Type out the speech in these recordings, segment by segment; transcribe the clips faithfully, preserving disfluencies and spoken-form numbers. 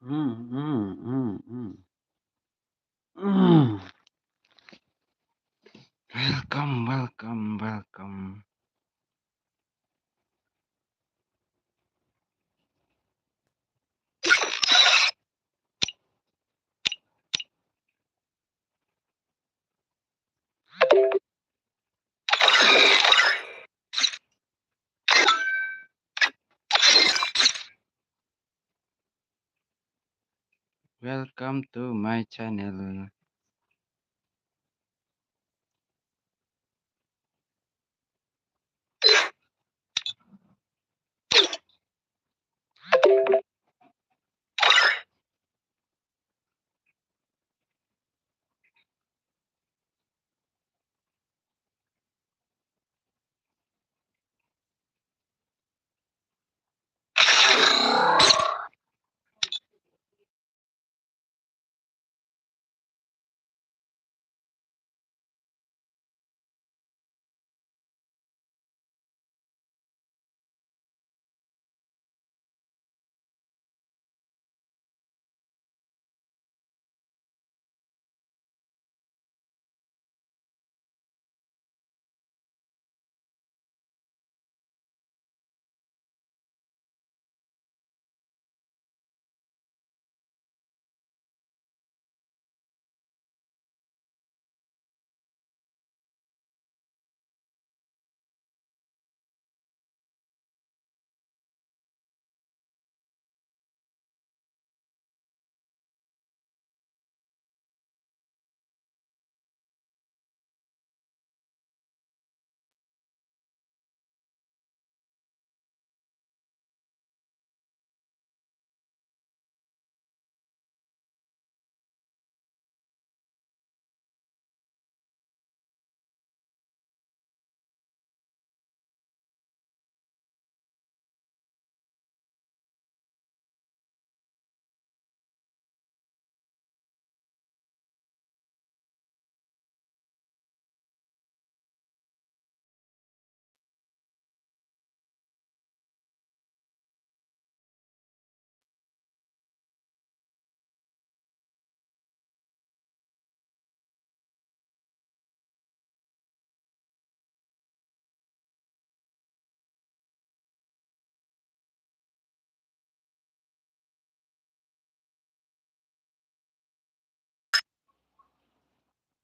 Mm, mm, mm, mm. Mm. Welcome, welcome, welcome. Welcome to my channel.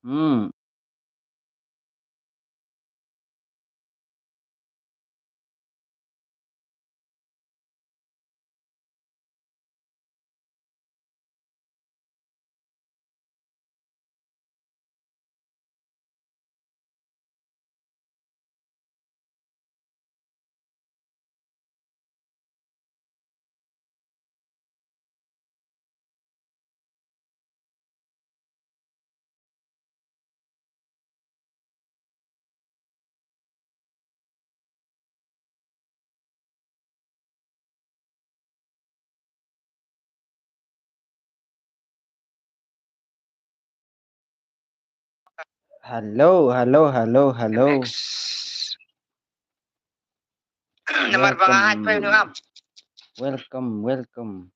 Hmm. Hello, hello, hello, hello. Welcome, welcome.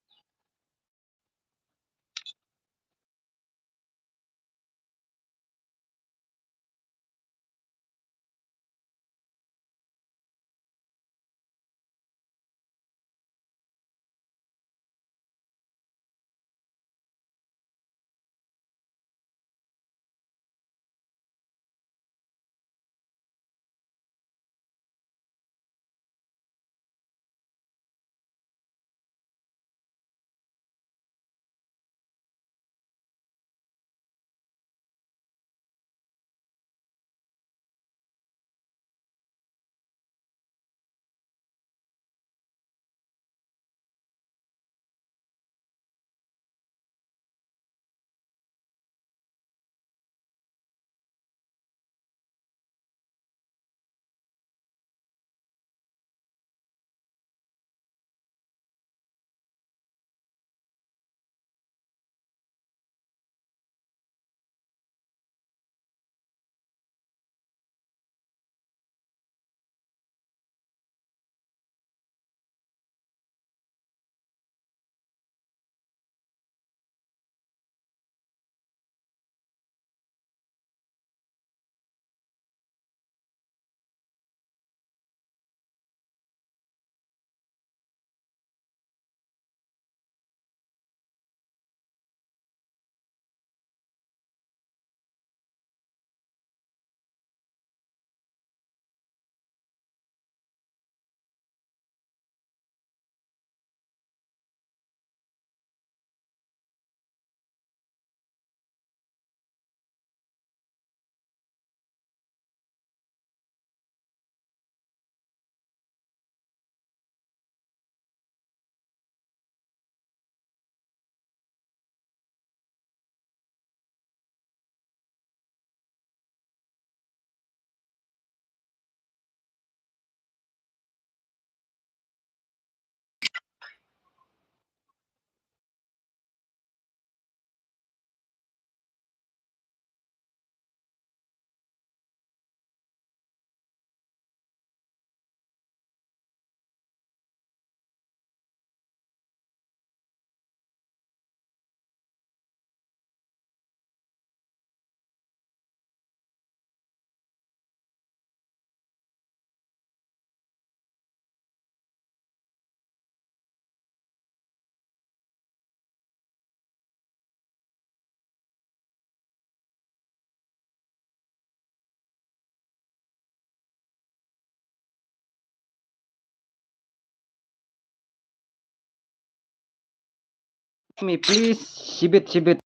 Me, please, shibit, shibit.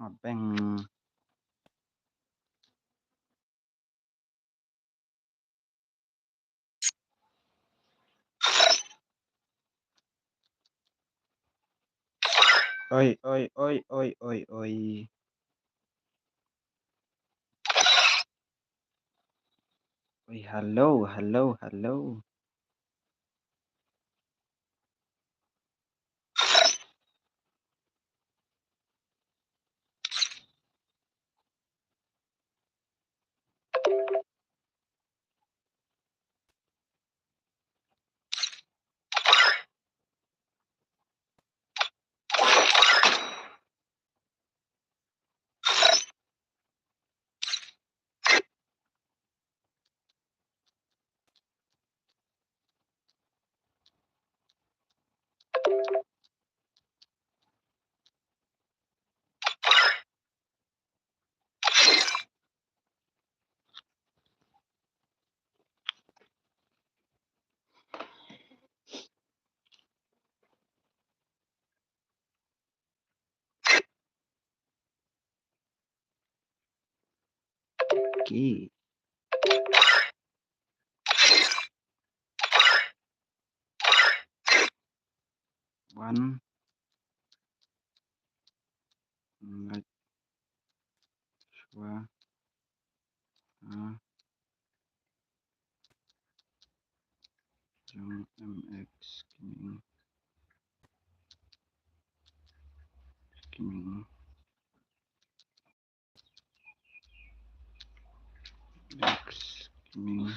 Abeng. Oi, oi, oi, oi, oi, oi. Oi, hello, hello, hello. Okay. One. Right. Sure. Uh, jong M X Gaming. Gaming. X Gaming.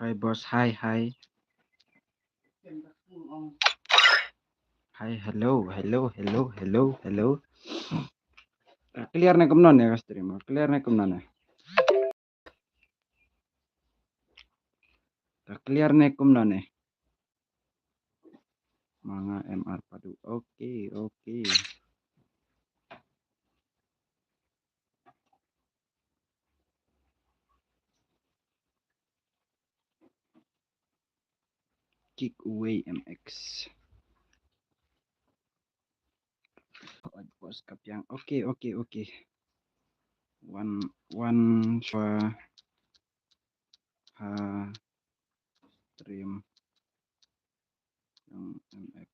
Hi, boss. Hi, hi. Hi, hello, hello, hello, hello, hello. Clear ne kumno ne ka stream? Clear ne kumno ne? Ka clear ne kumno ne? Manga M R Padu. Okay, okay. Kick away M X. Oi, bos, ka pdiang. Okay, okay, okay. One, one, sure. Ha, stream. Jong M X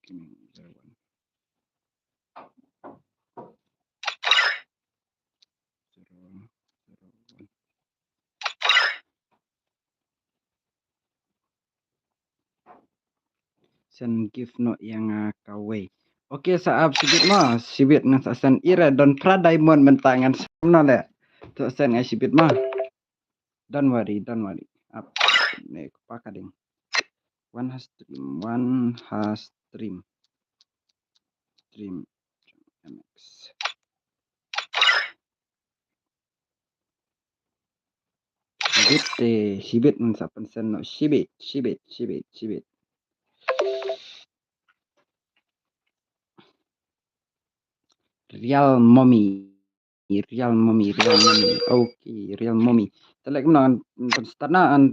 Gaming zero one. Zero, zero one. Send gift noh ïa nga kawei. Okay, sa ap shibit ma, shibit ngan sa send ira don phra diamond mynta ngan sa kumno leh. To send nga shibit ma. Don't worry, don't worry. Ap ne kpa ka ding. One has stream, one has stream. Stream M X. Shibit te, shibit ngan sa pynsend noh, shibit, shibit, shibit, shibit. Real Mommy, Real Mommy, Real Mommy. Okay, Real Mommy. Te leh kumno ngan pynstart na, ngan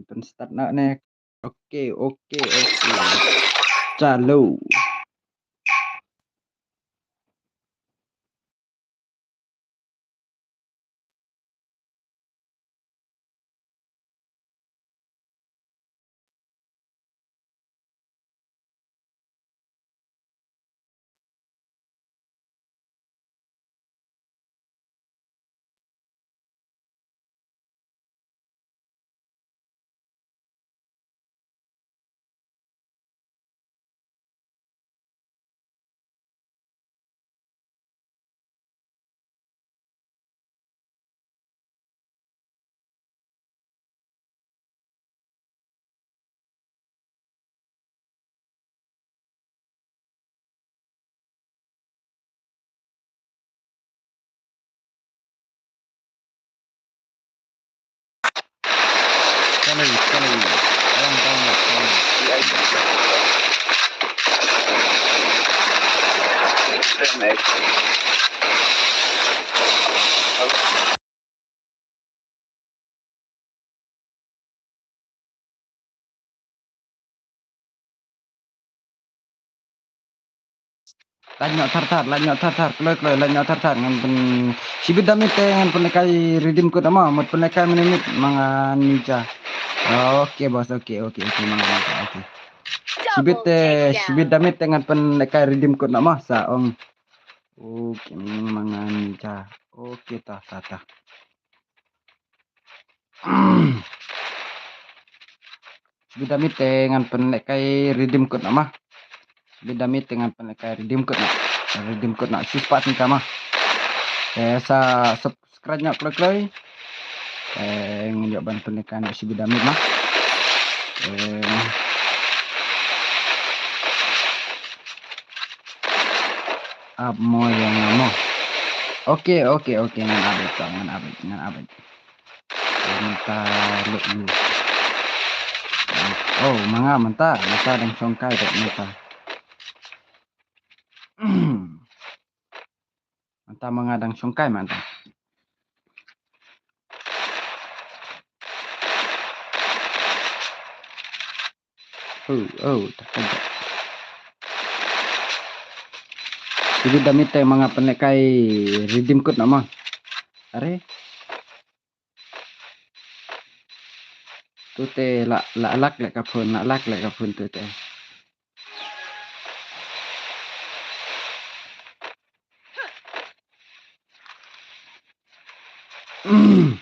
pynstart na ne. Okay, okay, okay. Chalo. Sekali, sekali. Tolong, tolong, tolong. Lait noh thar thar, lait noh thar thar, kloi kloi, lait noh thar thar, ngan pyn, shibit da miet te ngan pynlehkai redeem code ma, mut pynlehkai mynne miet ma nga Ninja. Okay boss, okay, okay, okay, ma nga Ninja, okay. Shibit te, shibit da miet te ngan pynlehkai redeem code ma, sa ong. Okay, ma nga Ninja. Okay, ta, ta, ta. Shibit da miet te ngan pynlehkai redeem code ma. Shibit da miet te ngan pynlehkai redeem code na. Redeem code na. Shispah tyngka ma. Eh, sa subscribe noh kloi kloi. Eh, ngan ïoh ban pynlehkai noh shibit da miet ma. Eh. Ap mo ïa nga mo. Okay, okay, okay, ngan update, ngan update, ngan update. Mynta leh ïa. Oh, ma nga mynta, mynta dang shongkai te mynta. Mynta ma nga dang shongkai mynta. Oh, oh, tak ada. Shibit da miet te ma nga pynlehkai redeem code na ma. Are. Tu te la, la lak leh ka phone, la lak leh ka phone tu te. Mm,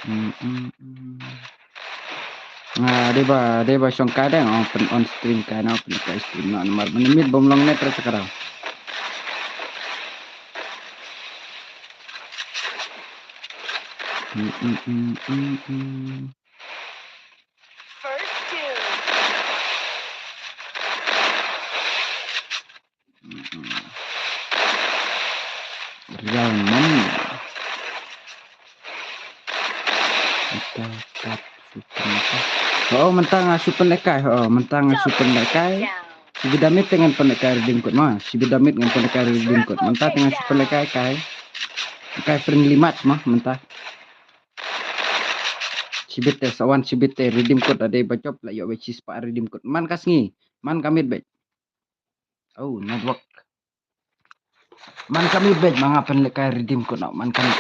mm, mm. Ah, dei ba, dei ba shongkai dang, oh, pyn on stream kai na, pynkai stream na, namar mynne miet bym long net ra sa ka dang. Mm, mm, mm, mm, mm. First kill. Real money. Kita tap super. Oh, mynta nga shu pynlehkai. Oh, mynta nga shu pynlehkai. Shibit da miet te ngan pynlehkai redeem code ma. Shibit da miet ngan pynlehkai redeem code. Mynta te nga shu pynlehkai kai. Kai friendly match ma mynta. Shibit te sa wan shibit te redeem code da dei ba jop la ïoh ba shispah redeem code. Man ka sngi, man ka miet beit. Oh, network. Man ka miet beit ma nga pynlehkai redeem code na, man ka miet.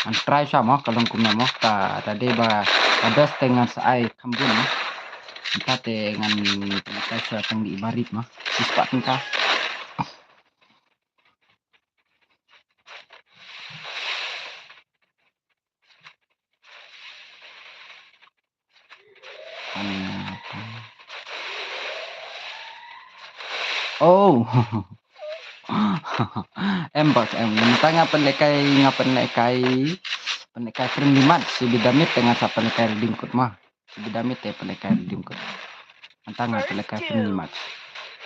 Ngan try sha mo, ka long kumno mo, ka, ka dei ba, ka best te ngan sa ai kham bun mo. Mynta te ngan, ngan try sha tang di barit mo. Shispah tyngka. Oh. Em bak em. Mynta nga pynlehkai, nga pynlehkai, pynlehkai friendly match. Shibit da miet te nga sa pynlehkai redeem code ma. Shibit da miet te pynlehkai redeem code. Mynta nga pynlehkai friendly match.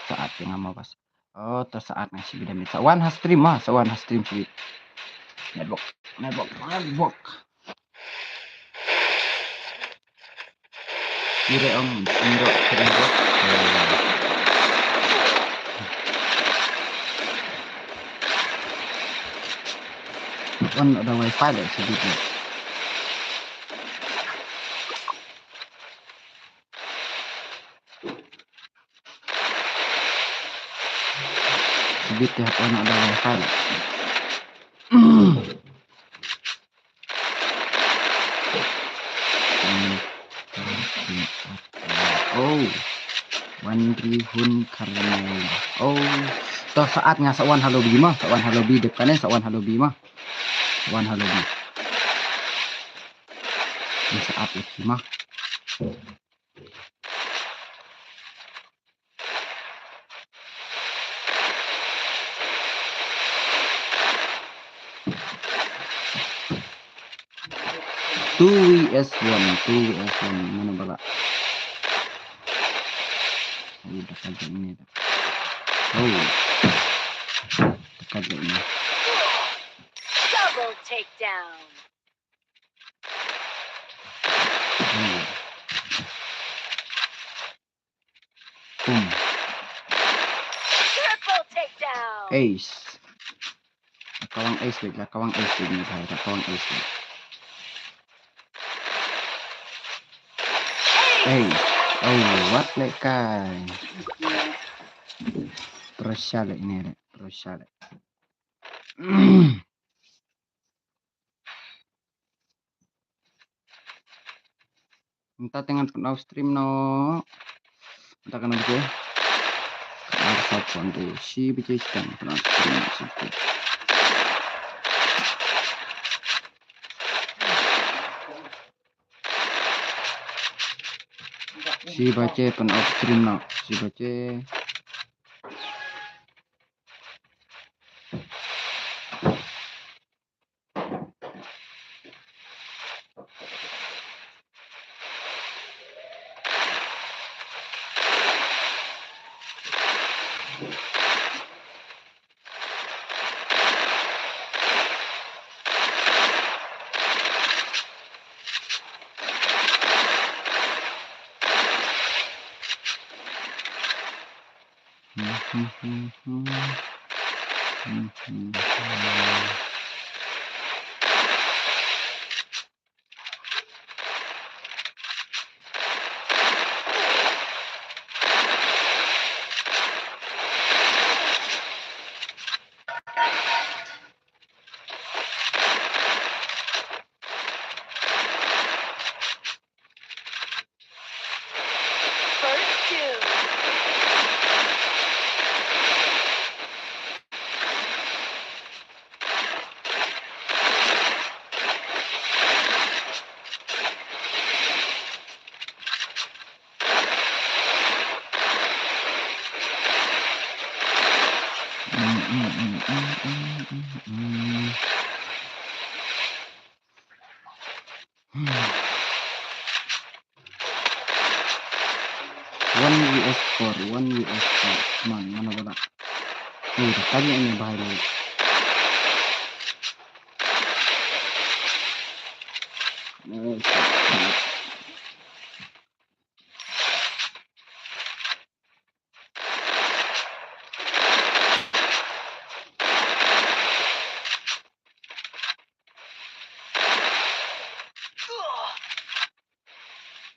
Sa at te nga mo bas. Oh, to sa at nga shibit da miet. Sa wan ha stream ma, sa wan ha stream shibit. Network, network, network. Ire ong, ire, ire. Wan ada wifi le shibit le. Shibit te hap on ada wifi. Oh. Wan ri hun karmel. Oh. To sa at nga sa wan ha lobby ma, sa wan ha lobby dep kane, sa wan ha lobby ma. Sa wan ha lobby. Nga sa at lobby ma. Two V S one, two V S one, mano ba lah? Ui, da kat ïa ine da. Oh. Da kat ïa ine. Double takedown. Hmm. Boom. Triple takedown. Ace. La kawang ace beit, la kawang ace beit ni bhai, la kawang ace beit. Ace. Oh, wat leh kai. Pressure leh ine leh, pressure leh. Mynta te ngan pynnoh stream noh. Mynta katno baje? Ar saw phew shi baje shi kan pynnoh stream noh shi baje. Shi baje pynnoh stream noh shi baje. First doom. One V S four, one V S four. Come on, mana ba da. Eh, da kali ini bahaya. Oh, shit.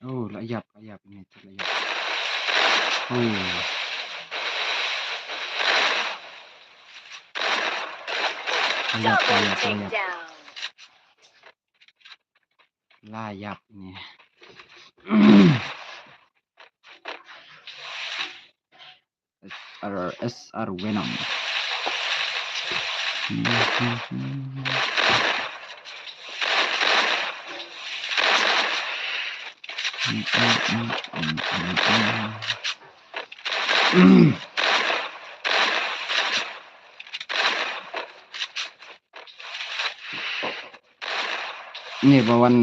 Oh, la ïap, la ïap, ini tu la ïap. Oh. La ïap, la ïap, la ïap. La ïap ini. S R, S R Venom. Ni ba wan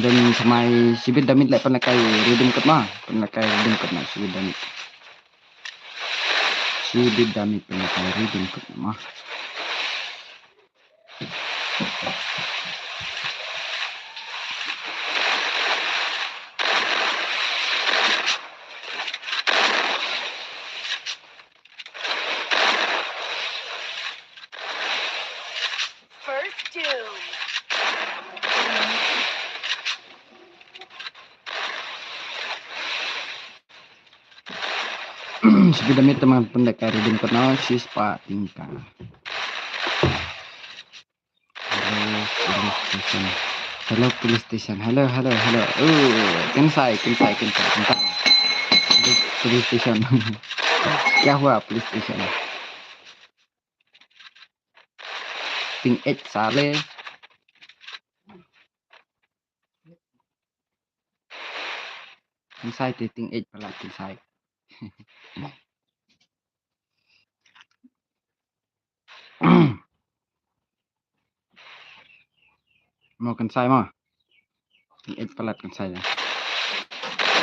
don samai sibit damit leh pynlehkai redeem code ma. Pynlehkai redeem code ma sibit damit. Sibit damit pynlehkai redeem code ma. First doom. Sibit damit te man pynlehkai redeem code na shispah tyngka. Hello, police station. Hello, police station. Hello, hello, hello. Oh, kynsai, kynsai, kynsai, kynsai. Police, police station. Kya hua, police station? Tyngeh sale. Kynsai te tyngeh palat kynsai. Mo kynsai mo. Tyngeh palat kynsai te.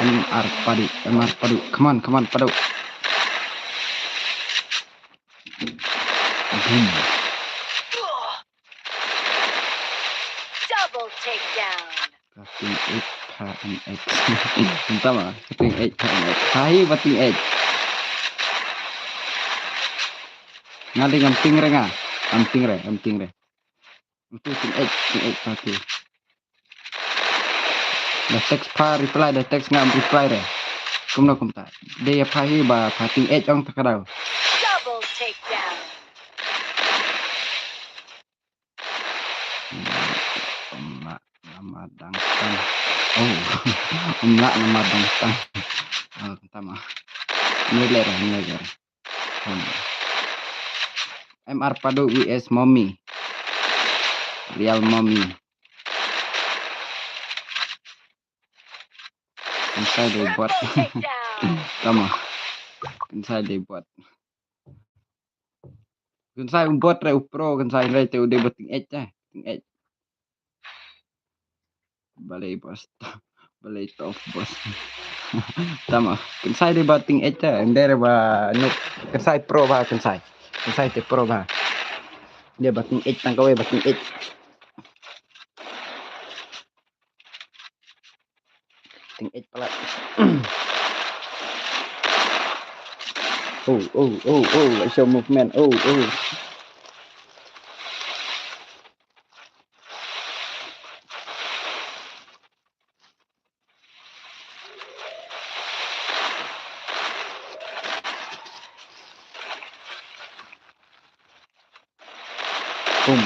M R Padu, M R Padu. Come on, come on, Padu. Hmm. Double takedown. Cutting edge, cutting edge. Kumta ma, cutting edge, cutting edge. Pha hi ba cutting edge. Nga dei ngam tieng re nga. Ngam tieng re, ngam tieng re. Ngam tieng edge, cutting edge pha hi. Da text pha reply, da text ngam reply re. Kumno kumta. Dei ïa pha hi ba pha cutting edge ong ta ka daw. Double takedown. Ym lah namar dang tang. Oh. Ym lah namar dang tang. Oh, tama. Ni ler, ni ler. Hmm. M R Padu V S Mommy. Real Mommy. Kynsai dei bot. Tama. Kynsai dei bot. Kynsai um bot re u pro, kynsai re te u dei bot cutting edge te. Cutting edge. Balei boss. Balei tough boss. Tama. Kynsai dei bot cutting edge te. Ym dei re ba nuk. Kynsai pro ba kynsai. Kynsai te pro ba. Dei bot cutting edge tang kawei bot cutting edge. Cutting edge palat. Oh, oh, oh, oh, I show movement. Oh, oh. Boom.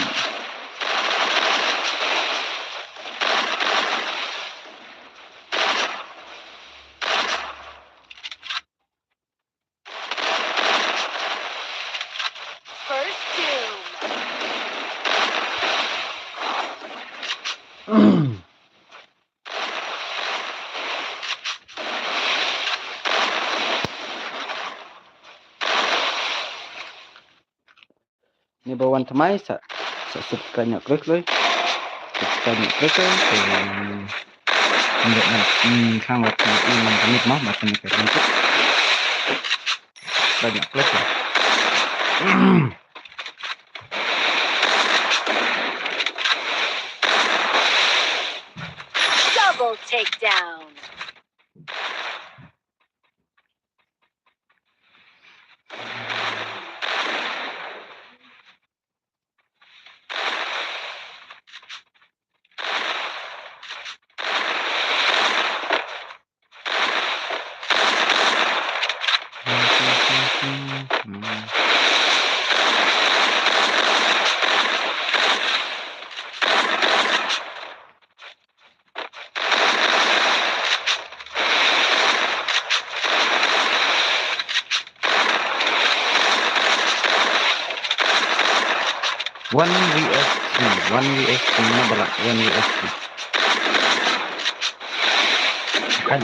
First doom. Ni ba wan thymmai sa, sa subscribe noh klik loi. Subscribe noh klik loi. Ynda ngan khang wat ni man kamit ma ba thymmai ka ringkut. Subscribe noh klik loi. Double takedown. One V S three, one V S three, na bala, one V S three. Kan.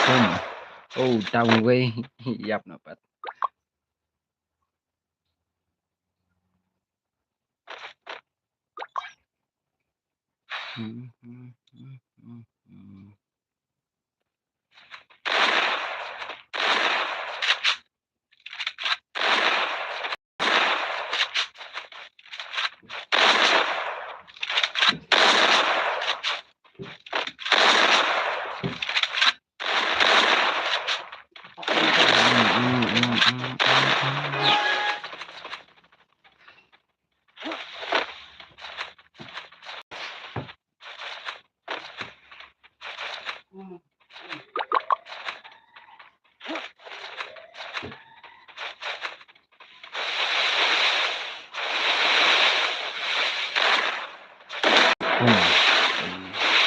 Boom. Oh, down wei. Ïap, napat. Hmm.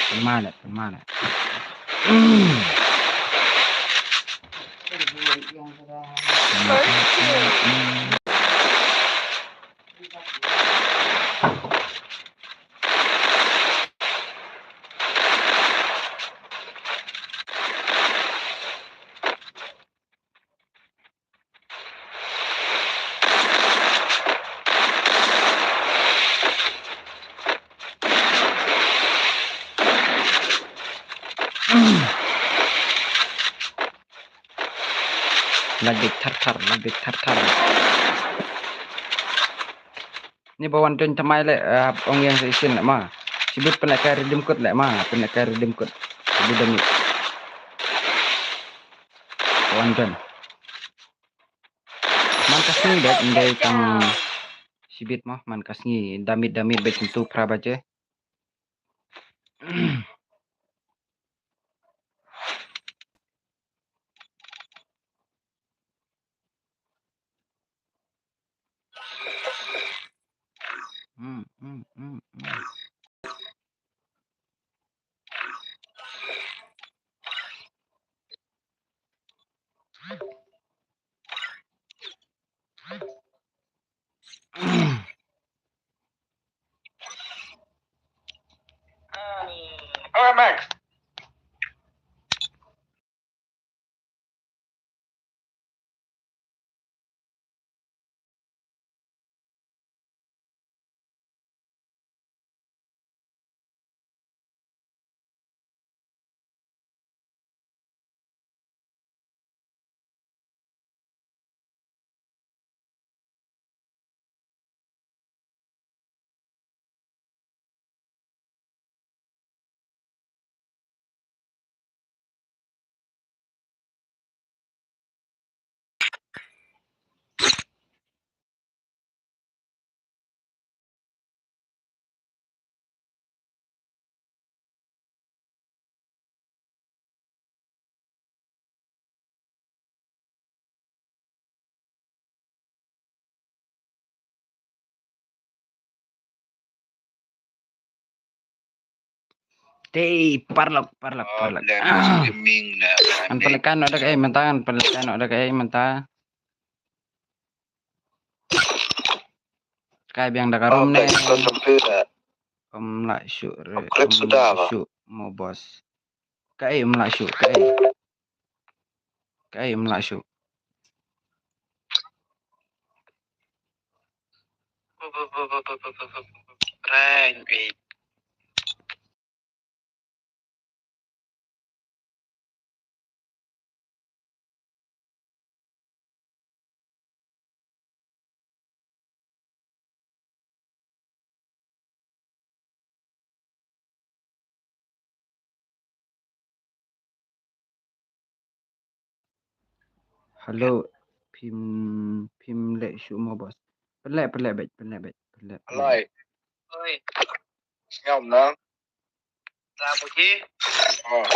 Pynman eh, pynman eh. Hmm. Lait beit thar thar, lait beit thar thar. Ni ba wan join thymmai leh, eh, ong ïa nga sa shisien leh ma. Shibit pynlehkai redeem code leh ma, pynlehkai redeem code. Shibit da mih. Wan join. Man ka sngi beit, ym dei tang shibit mo, man ka sngi da mih da mih beit hyntu phra baje. Hmm, hmm, hmm, hmm. All right, Max. Te paralok, paralok, paralok. An pynlehkai noh da kaei mynta, an pynlehkai noh da kaei mynta. Kai biang da ka room ne. Ym lah shuh re, ym lah shuh mo boss. Kaei ym lah shuh, kaei. Kaei ym lah shuh. Rank eight. Hello, phim, phim leh shuh mo boss. Pynleh, pynleh beit, pynleh beit, pynleh, pynleh. Alai. Oi. Sngap na. Lah pergi. Oh.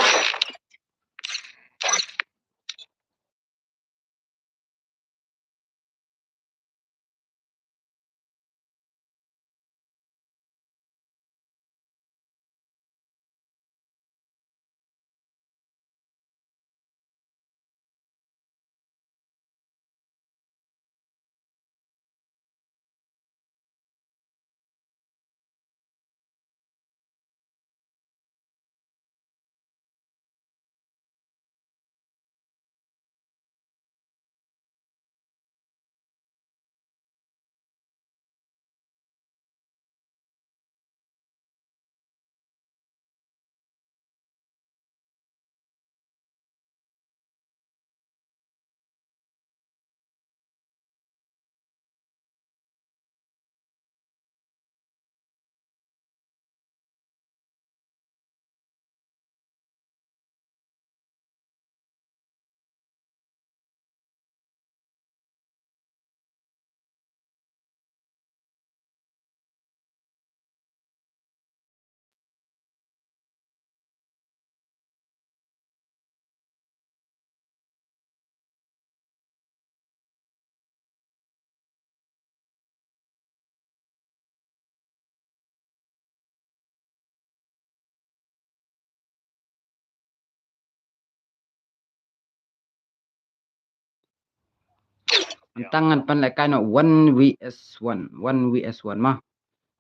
Tang ngan pynlehkai noh one V S one, one V S one ma.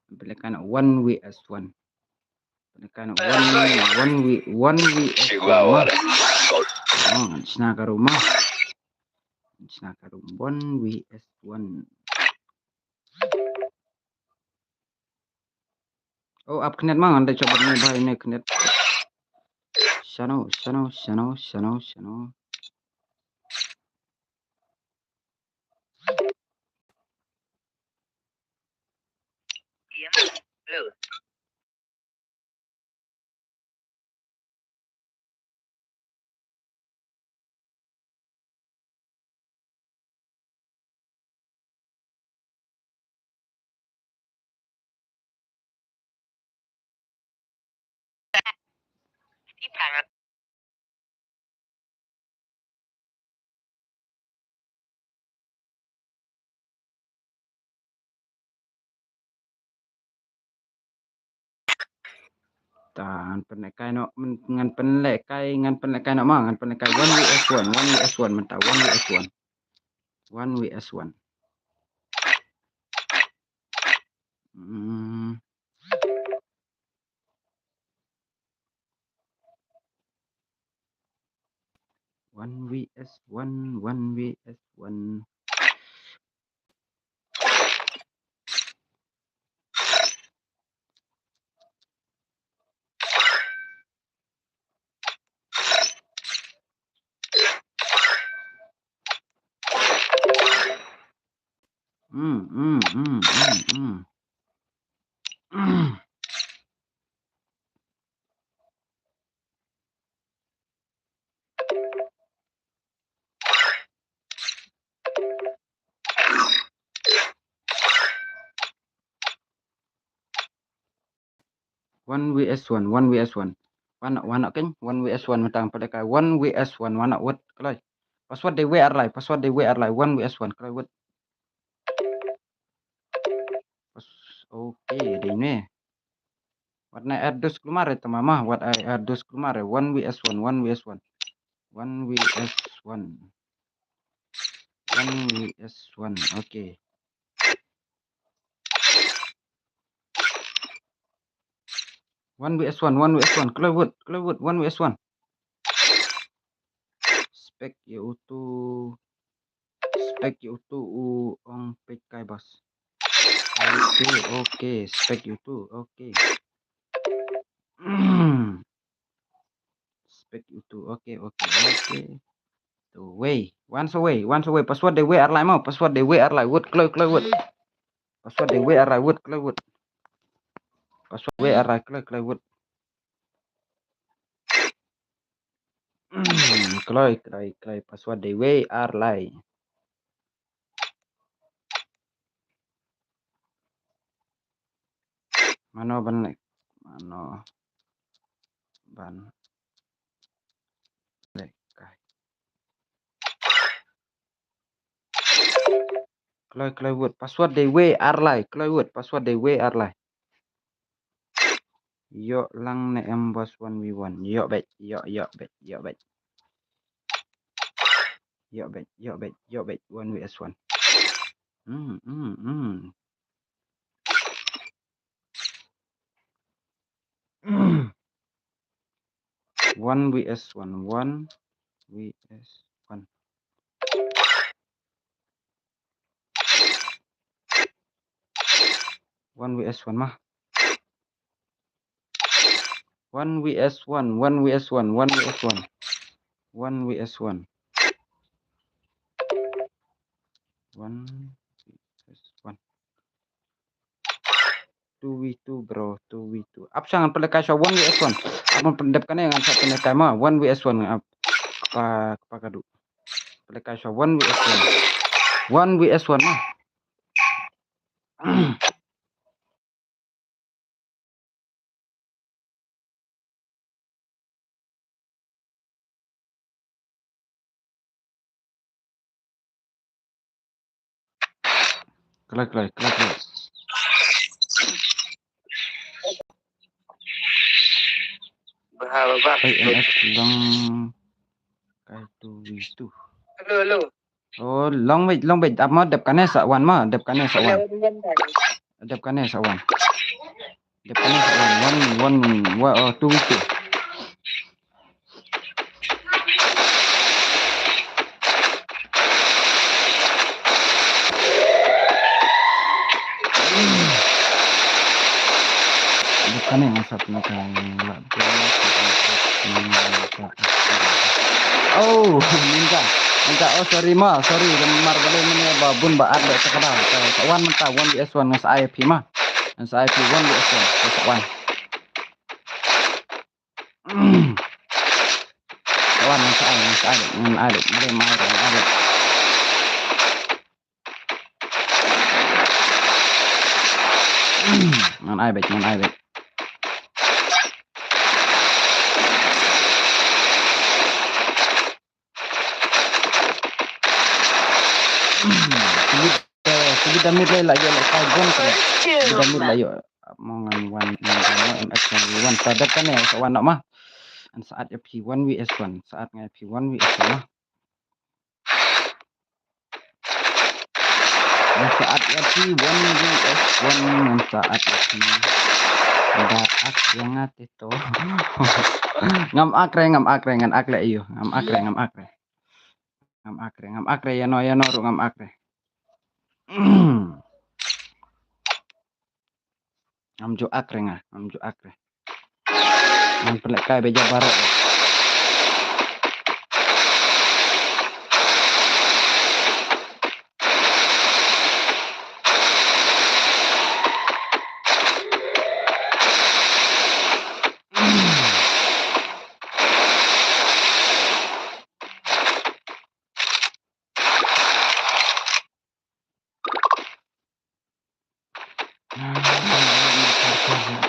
Pynlehkai noh one V S one. Pynlehkai noh one, one V, one V S one ma. Oh, ngan shna ka room ma. Ngan shna ka room one V S one. Oh, ap knet ma, ngan da chobat ne bha ne knet. Shano, shano, shano, shano, shano. keypad. Ta, ngan pynlehkai noh, ngan pynlehkai, ngan pynlehkai noh ma, ngan pynlehkai one V S one, one V S one mynta, one V S one. One V S one. Hmm. One V S one, one V S one. Hmm, hmm, hmm, hmm, hmm. One V S one, one V S one. Wan, wan ken, one V S one mynta, pynlehkai one V S one, wan wut, kloi. Password dei wei ar lai, password dei wei ar lai, one V S one, kloi wut. Pas-, okay, dei ne. Wat na add dus klumar e tama ma, wat ai add dus klumar e, one V S one, one V S one. One V S one. One V S one, okay. One V S one, one V S one, kloi wut, kloi wut, one V S one. Spek ïa utu, spek ïa utu u ong peit kai bas. Okay, okay, spek ïa utu, okay. Spek ïa utu, okay, okay, okay. Tu wei, wan sa wei, wan sa wei, password dei wei ar lai mo, password dei wei ar lai wut, kloi, kloi wut. Password dei wei ar lai wut, kloi wut. Password wei ar lai, kloi, kloi wut. Kloi, kloi, kloi, password dei wei ar lai. Mano ban leh, mano ban leh kai. Kloi, kloi wut, password dei wei ar lai, kloi wut, password dei wei ar lai. Ïoh lang ne em bos one V one. Ïoh beit, ïoh, ïoh beit, ïoh beit. Ïoh beit, ïoh beit, ïoh beit, one V S one. Hmm, hmm, hmm. One V S one, one V S one. One V S one ma. One V S one, one V S one, one V S one. One V S one. One V S one. Two V two, bro, two V two. Ap shang pynlehkai sha one V S one. Ap pyn dep kane ngan sa pynlehkai ma, one V S one ap. Kpa, kpa kadu. Pynlehkai sha one V S one. One V S one ma. Kloi, kloi, kloi, kloi. Bah, bah, bah. Ai, N X long kai two V two. Hello, hello. Oh, long wait, long wait. Ap ma, dep kane sa wan ma, dep kane sa wan. Dep kane sa wan. Dep kane sa wan. One, one, one, oh, two V two. Dep kane nga sap na ka la. Oh, mynta. Mynta, oh, sorry ma, sorry. Mar balei mynne ba bun ba ar da sa ka da. Sa wan mynta, one V S one nga sa ai phi ma. Nga sa ai phi one V S one. Sa wan. Sa wan, nga sa ai, nga sa ai, nga ai, nga ai, nga ai. Ngan ai beit, ngan ai beit. Damit lei la ïoh la kai bun kre. Damit la ïoh. Mo ngan wan ngan wan M X ngan wan sa dep kane sa wan nok ma. An sa at ïa phi one V S one. Sa at ngai phi one V S one ma. Ngan sa at ïa phi one V S one, ngan sa at ïa phi. Da ak ïa nga te to. Ngam ak re, ngam ak re, ngan ak le ïa u. Ngam ak re, ngam ak re. Ngam ak re, ngam ak re, ïa no, ïa no ruh ngam ak re. Ngam ju ak re nga, ngam ju ak re. Ngam pynlehkai beit ja baroh.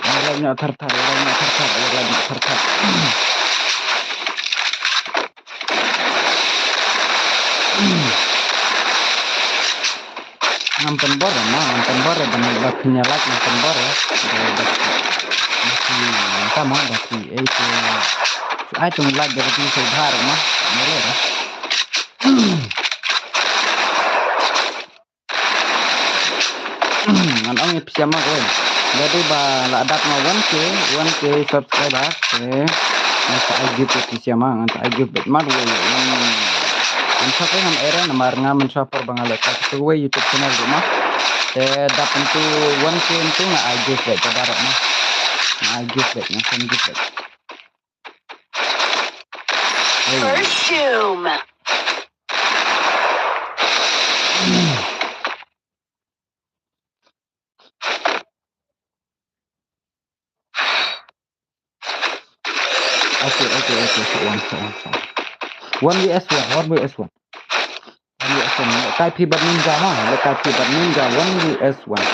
Ïa lait noh thar thar, ïa lait noh thar thar, ïa lait noh thar thar. Ngam pynbor ïa ma, ngam pynbor ïa ban ba phin ïa lait, ngam pynbor ïa. Ngam pynbor ïa. Ai tu lait da phi shu bha ma. Ïa lait. Ngan ong ïa phi sha ma ko. Lada ba la dap ma one K, one K subscriber te ngan sa ai gift ïa phi sha ma, ngan sa ai gift bad mar wei. Ngan sa kai ngan era namar nga mynta por ba nga lehkai tu wei YouTube channel ruh ma. Te dap into one K into nga ai gift bad baroh ma. Nga ai gift bad, ngan send gift bad. First Doom. Okay, okay, okay. So one, so one, so one. One V S one, one V S one. One V S one. Lehkai phi bad Ninja ma, lehkai phi bad Ninja, one V S one.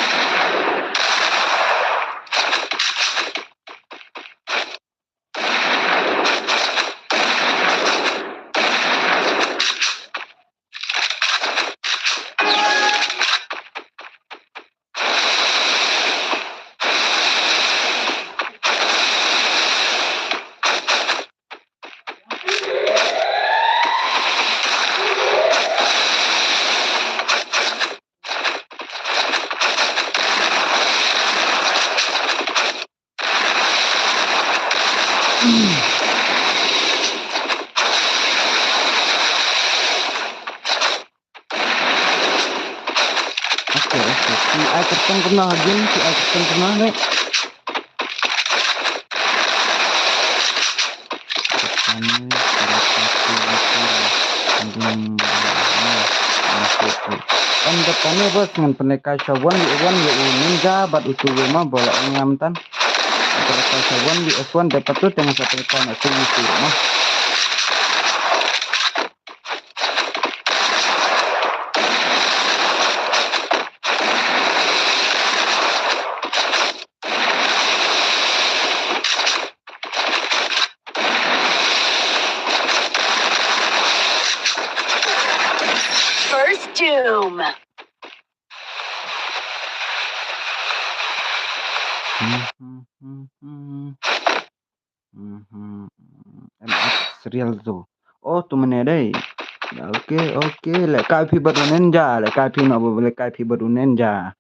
Okay, okay. Phi ai kyrteng kumno ha game, phi ai kyrteng kumno ne? Em da kane bas ngan pynlehkai sha one v one ïa u Ninja bad utu u ma ba la ong ngam tan. Pynlehkai sha one v one da patu teng sa pynlehkai na tu u tu ma. First Doom. M X Real Zo. Oh, tu mane dei. Okay, okay. Lehkai phi bad u Ninja. Lehkai phi no, lehkai phi bad u Ninja.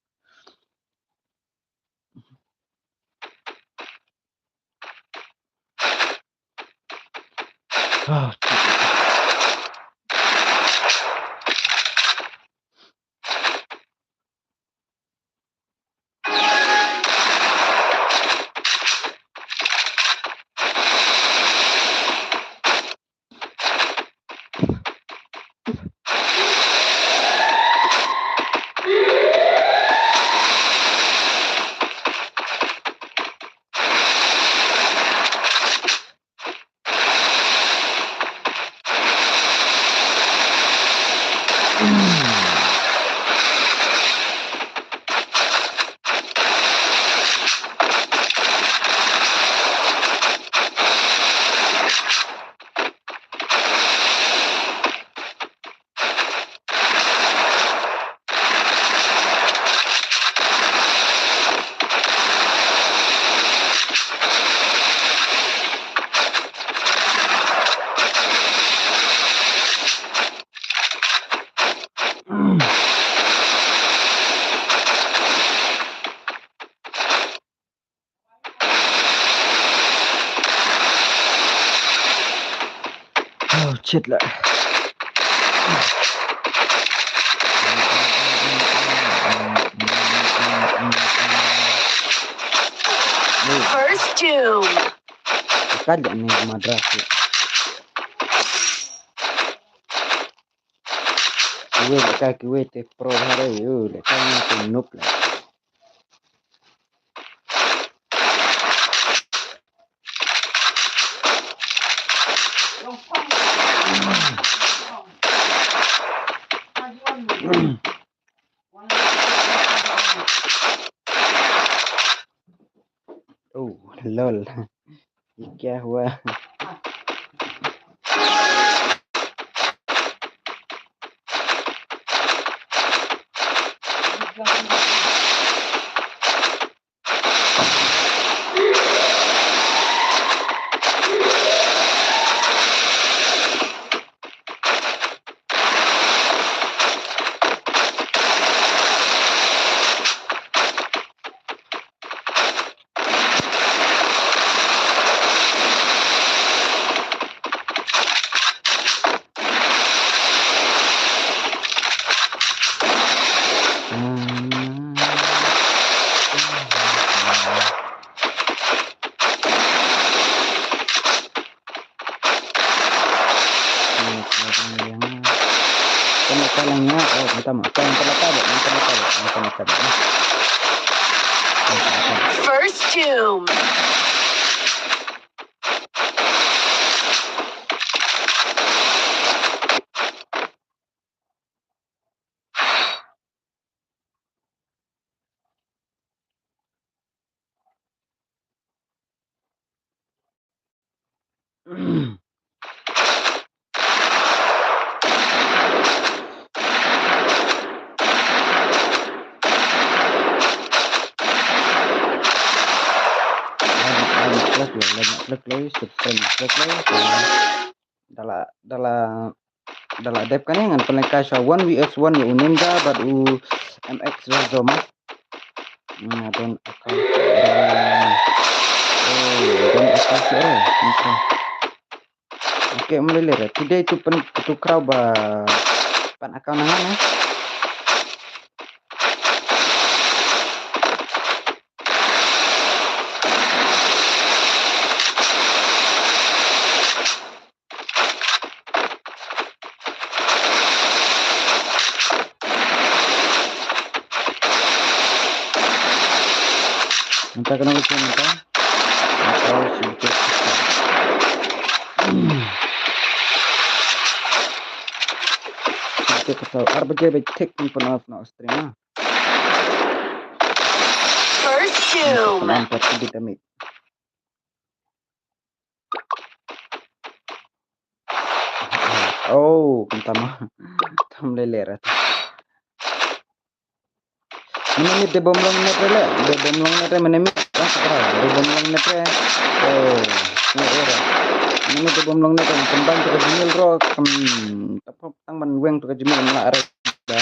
Ah, Shit la. First doom. Ka jan ni madras. Kiwei ka kiwei te pro hare yu le ka ni te noob la. Oh, lol. Ye kya hua? First doom. Like, like, like, like, like, subscribe, like, like, like. Da la, da la, da la dep kane ngan pynlong ka sha one versus one ïa u Ninja bad u M X Rizoma. Hmm, I don't account. Oh, I don't account. Okay. Okay, um lei lei. Today to pen to crowd ba pan account na ngan eh. Mynta kano ka sien mynta? Mynta sien ka sien. Sien ka sien. Ar baje ba thik pun pun off na stream ah. First doom. Mynta pun pun amit. Oh, kumta ma. Tam lele ra. Mane mit de bom long net re le, de bom long net re mane mit. De bom long net re. Oh, ne era. Mane mit de bom long net re kumban tu ka Gmail ro kum. Tang ban weng tu ka Gmail ma are. Da.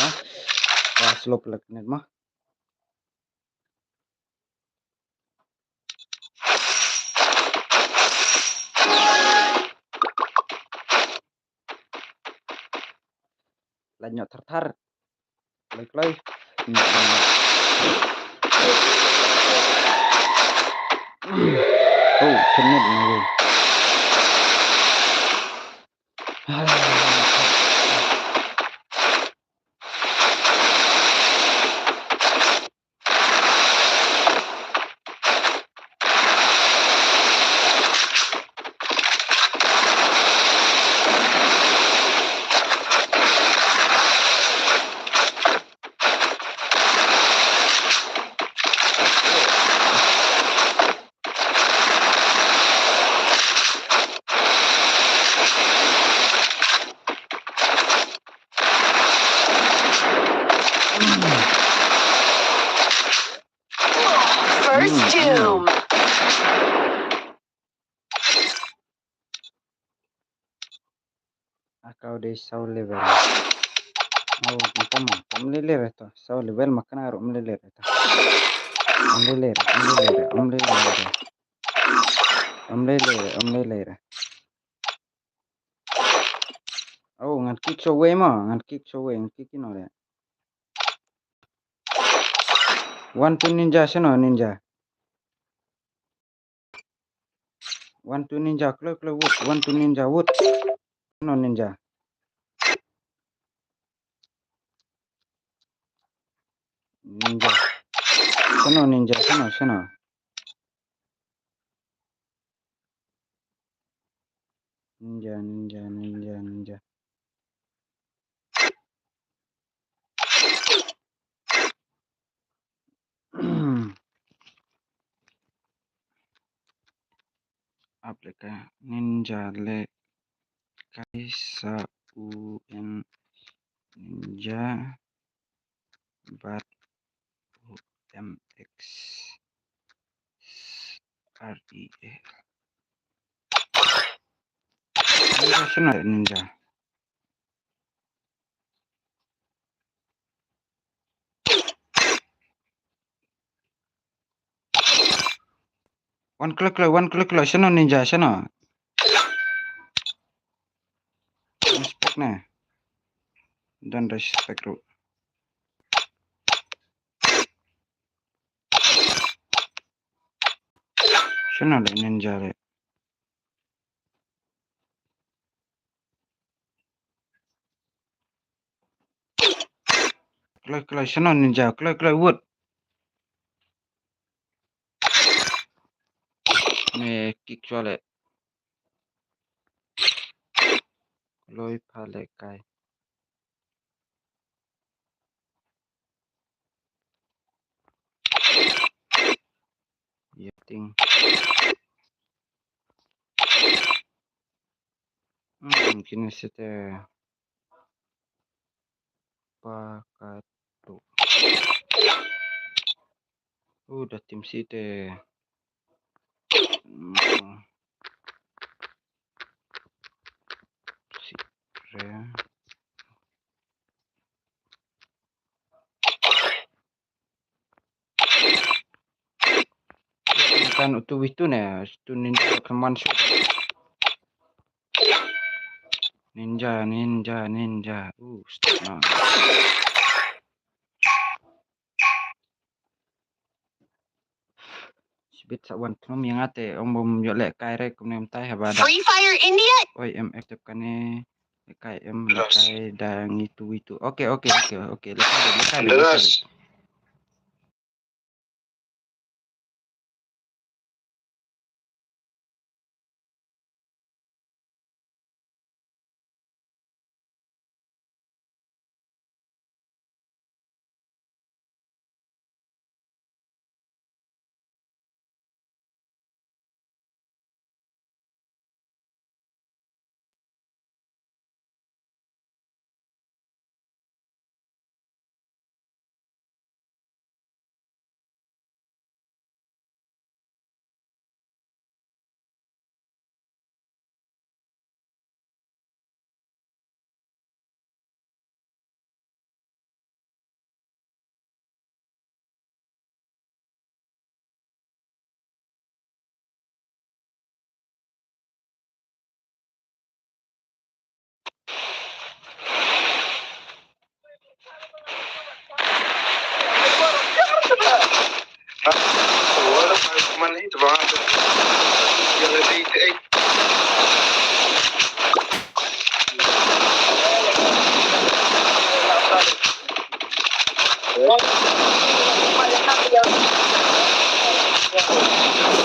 Ka slow plug net ma. La ñiot thar thar. Kloi kloi. Oh, kynit na wi. First doom. Aka u dei saw level. Oh, kumta ma, um lei lei re to. Saw level ma kane ruh um lei lei re to. Um lei lei re, um lei lei re, um lei lei re. Um lei lei re, um lei lei re. Ngan kick shawei mo, ngan kick shawei, ngan kick ino de. One two ninja, shano ninja? One two ninja, kloi kloi wood, one two ninja wood. Shano ninja? Ninja. Shano ninja, shano, shano? Ninja, ninja, ninja, ninja. Ap lehkai ninja lehkai sa u n ninja bad u m x r e a. Ninja shano ninja? One click, one click, shano ninja, shano? Respect ne. Don't respect ruh. Shano le ninja le? Kloi, kloi, shano ninja, kloi, kloi, wood. Ne kick shwa le. Kloi pha lehkai. Ïa ting. Hmm, kine site. Pakato. Uh, da tim site. Hmm. Site. Kan utu witu ne, utu ninja kaman shu. Ninja, ninja, ninja. Uh, stop na. Shibit sa wan tnum ïa nga te, ong bym ïoh lehkai re kumne mynta haba da. Free Fire India. Oi, em, active kane. Lehkai em, lehkai da ngi tu witu. Okay, okay, okay, okay. Lehkai, lehkai, lehkai.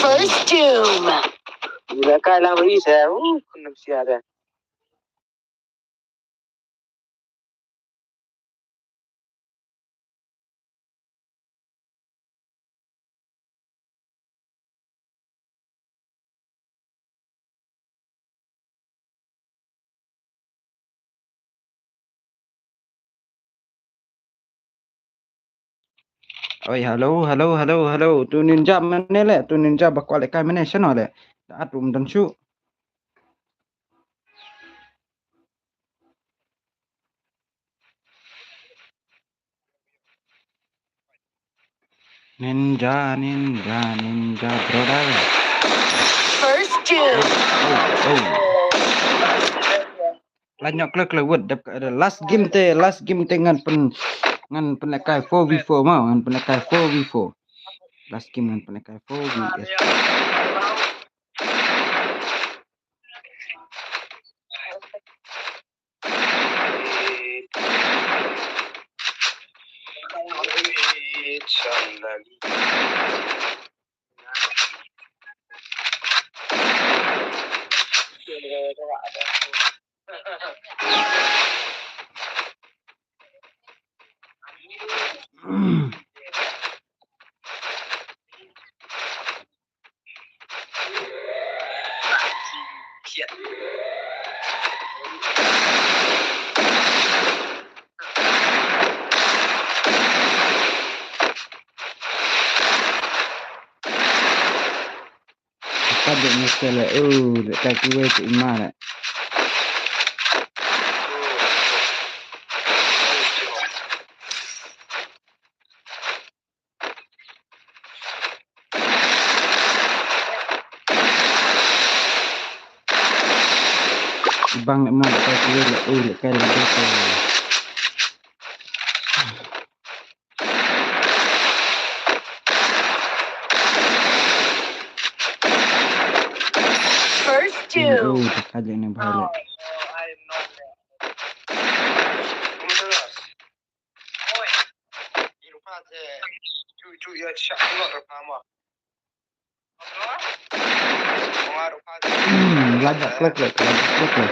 First Doom. Ila ka lang ri sa, uh, kunam siya da. Oi, hello, hello, hello, hello. Tu ninja mane le, tu ninja ba kwah lehkai mane, shano le? Da at rum dan shu. Ninja, ninja, ninja, brother. First Doom. Oh, oh, oh. La nyok kle kle wut dep ka, last game te, last game te ngan pyn, ngan pynlehkai four v four mo, ngan pynlehkai four v four. Last game ngan pynlehkai four v four. Ka dei ne sele u le ka ki wei ki ma le. Bang le ma le ka ki wei le u le ka le ka. First two. Oh, ka jeng ne bhai le. Hmm, lagak klek klek, lagak klek klek.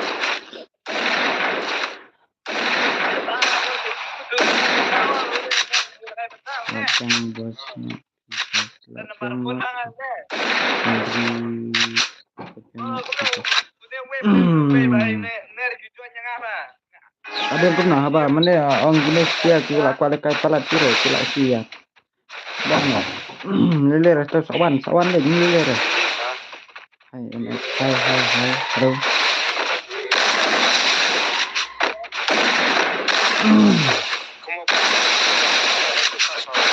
Lagak bos ni. Lagak bos. Negeri. Hmm. Ada yang pernah apa? Mana ong gini sia kila kuala kai palat kira kila sia. Bang, no. Lele re, to sawan, sawan le, ni lele re. Hai, em, em, hai, hai, hai, hello.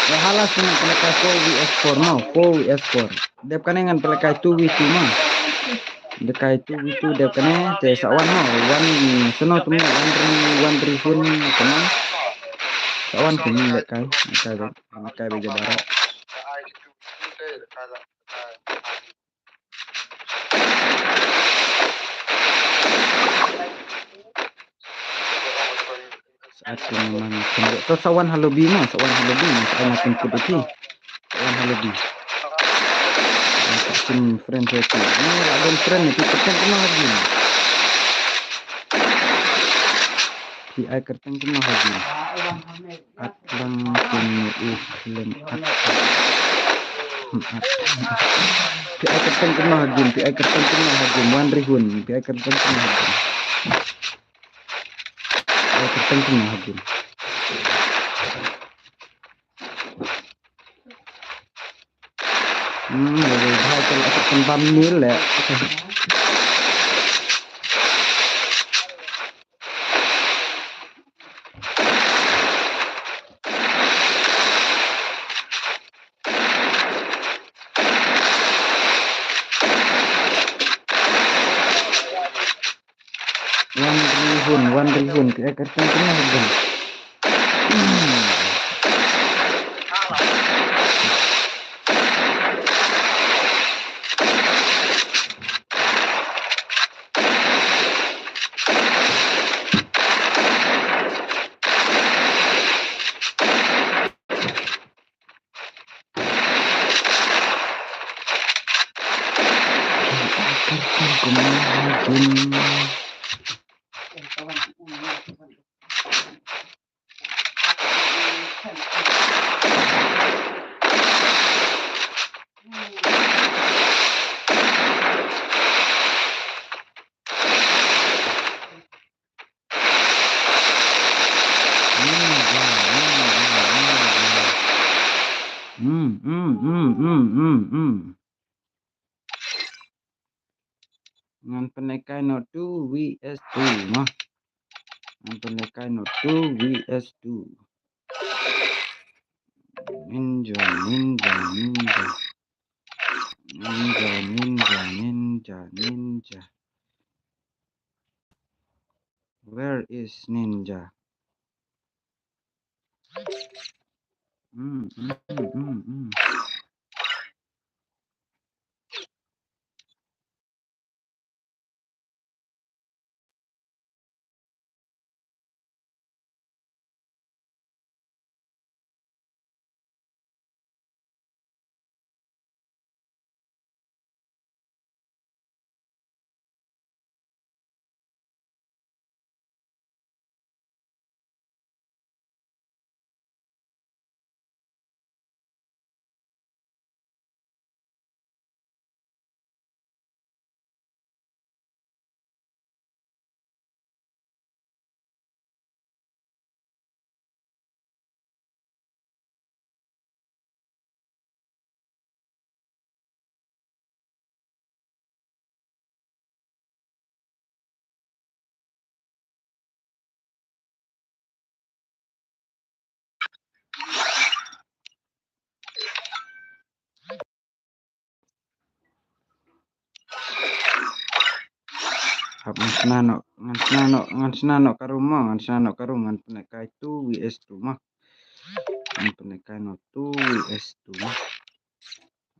Ya, halas ni, kena ka four v four, no, four v four. Dep kane ngan pynlehkai two v two ma. Dep kai two v two dep kane te sa wan ma. Wan seno tu ma wan ri wan ri hun kane. Sa wan kane lehkai. Lehkai be. Lehkai be jabara. Sa wan ha lobby ma, sa wan ha lobby ma, sa wan ha lobby. Sa wan ha lobby. Sa sim friend sa tu. Ni la don friend ni, kita kan kena lagi. Pi ai kerteng kena lagi. At lang kene u lem at. At. Pi ai kerteng kena lagi, pi ai kerteng kena lagi. Wan rihun, pi ai kerteng kena lagi. Ai ka tang kena ha gin. Hmm, le le bha ka la ka tang bam ni le. Wan rihun, wan rihun, pi ai kyrteng kynnoh ha gin. Hmm, hmm, hmm, hmm, hmm, hmm. Ngan pynlehkai noh two V S two, noh. Ngan pynlehkai noh two V S two. Ninja, ninja, ninja. Ninja, ninja, ninja, ninja. Where is Ninja? Mm, mm, mm, mm. Hap ngan shna noh, ngan shna noh, ngan shna noh ka room mo, ngan shna noh ka room, ngan pynlehkai two V S two mo. Ngan pynlehkai noh two V S two mo.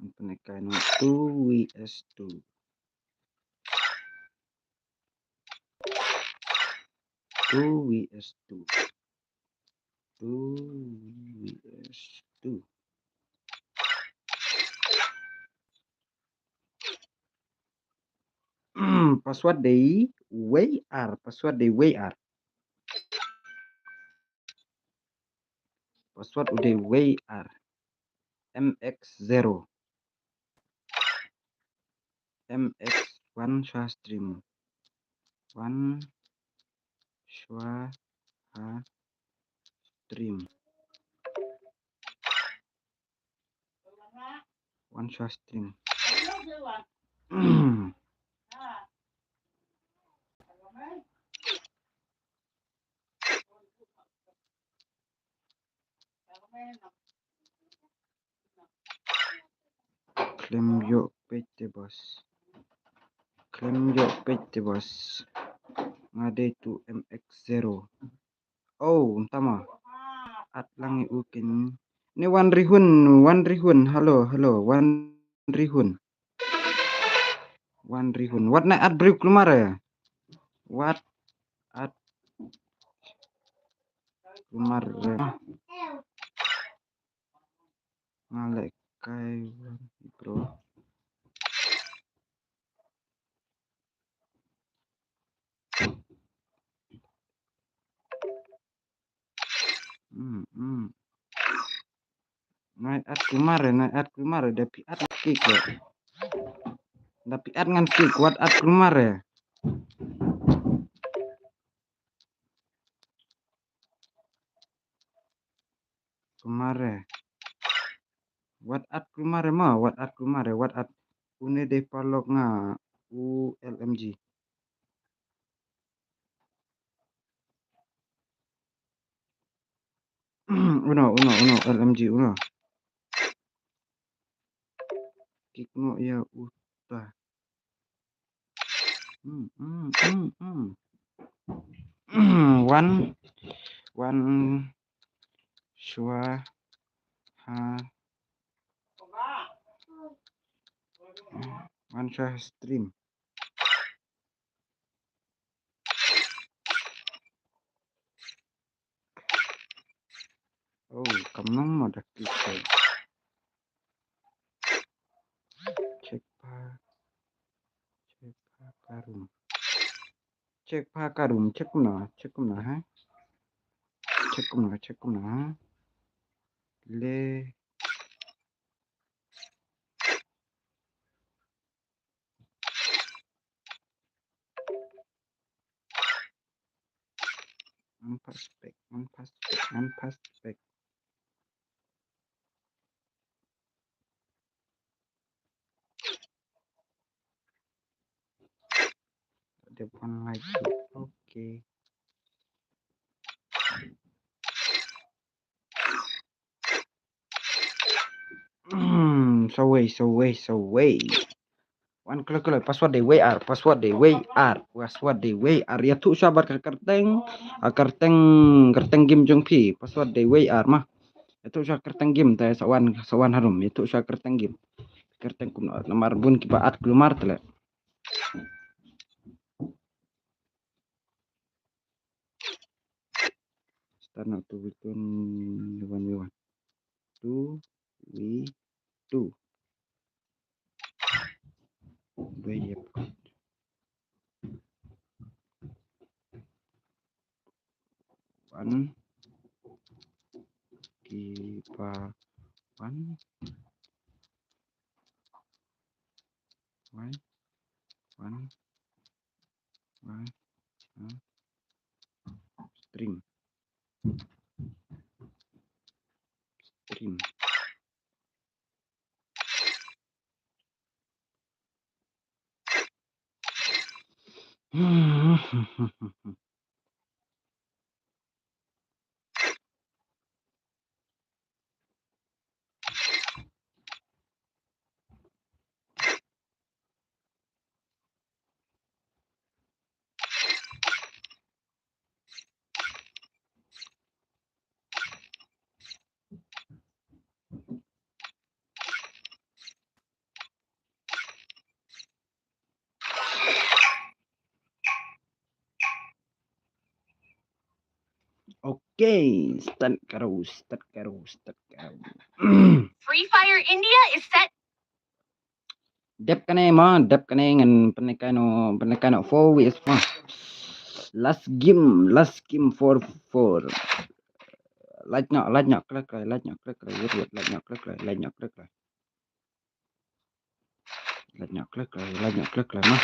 Ngan pynlehkai noh two V S two. Two V S two. Two V S two. Password dei W R, password dei W R. Password u dei W R. M X zero. M X one shwa stream. One shwa ha stream. One shwa stream. Khlem ïoh peit te boss. Khlem ïoh peit te boss. Nga dei tu M X zero. Oh, untama. At lang u kin. Ni Wan Rihun, Wan Rihun. Hello, hello, Wan Rihun. Wan Rihun. Wat na at briew kulmar eh. Wat at kulmar eh. Nga leh kai wan bro. Hmm, hmm. Nai at kulmar eh, nai at kulmar eh, da phi at ngan kik eh. Da phi at ngan kik, wat at kulmar eh. Kulmar eh. Wat at kulmar eh ma, wat at kulmar eh, wat at. Une dei paralok nga u L M G. Uno, uno, uno, L M G, uno. Kik no ïa uta. Hmm, hmm, hmm, hmm. Wan, wan shwa ha, wan shwa ha stream. Oh, kam nang ma da klik. Check pa, check pa ka room. Check pa ka room, check kumno, check kumno ha. Check kumno, check kumno ha. Le Ngan pass back, ngan pass back, ngan pass back. Dep wan like tu. Okay. Hmm, sawei, sawei, sawei. Wan kloi kloi, password dei wei ar, password dei wei ar, password dei wei ar. Ïathuh shuwa bad ka kyrteng, ah, kyrteng, kyrteng game jong phi, password dei wei ar ma. Ïathuh shuwa kyrteng game te sa wan, sa wan harum, ïathuh shuwa kyrteng game. Kyrteng kumno, namar bun kiba add kulmar te leh. Start now, two v two, one v one. Two v two. Where you have got? One. Keeper one. One. One. One. One. Stream. Stream. Okay, start karo, start karo, start karo. Free Fire India is set. Dep kane ma, dep kane ngan pynlehkai noh, pynlehkai noh four vs four. Last game, last game four four. Lait noh, lait noh, klik, klik, lait noh, klik, klik, wait, wait, lait noh, klik, klik, lait noh, klik, klik. Lait noh, klik, klik, lait noh, klik, klik, ma.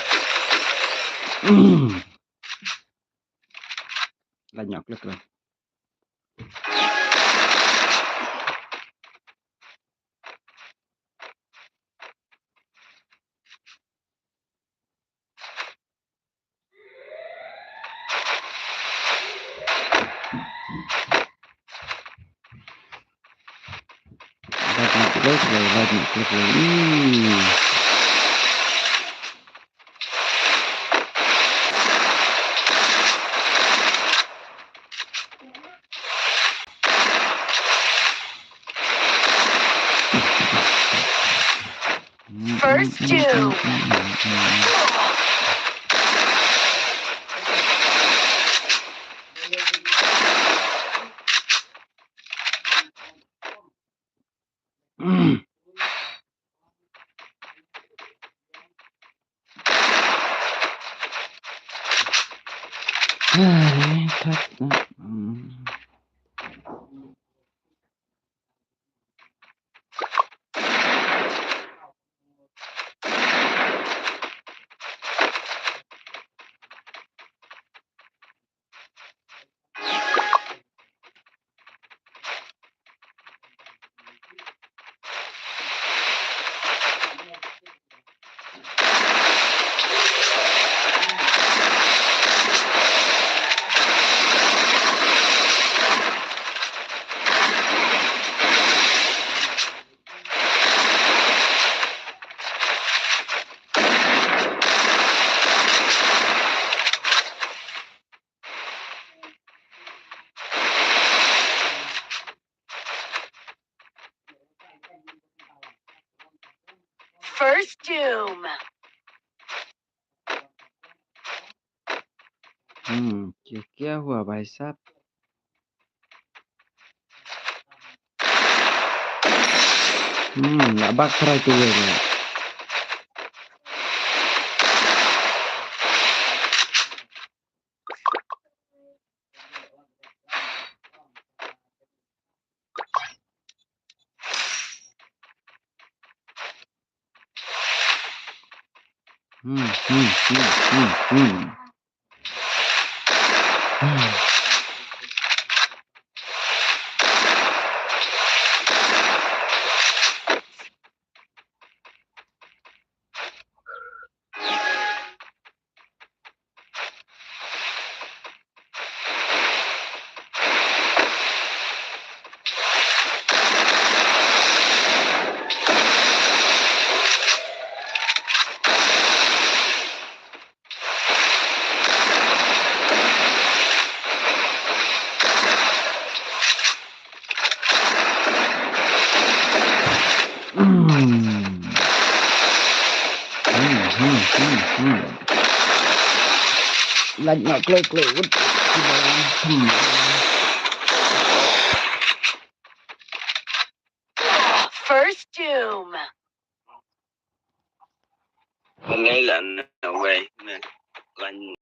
Lait noh, klik, klik. Lait noh, klik, klik, lait noh, klik, klik. Hmm. First doom. First doom. Hmm, क्या क्या हुआ भाई साहब? Hmm, nak bakar itu ya. Hmm, hmm, hmm, hmm, hmm. Like na kloi kloi wut. First Doom. Balei la na wei ne. Lan.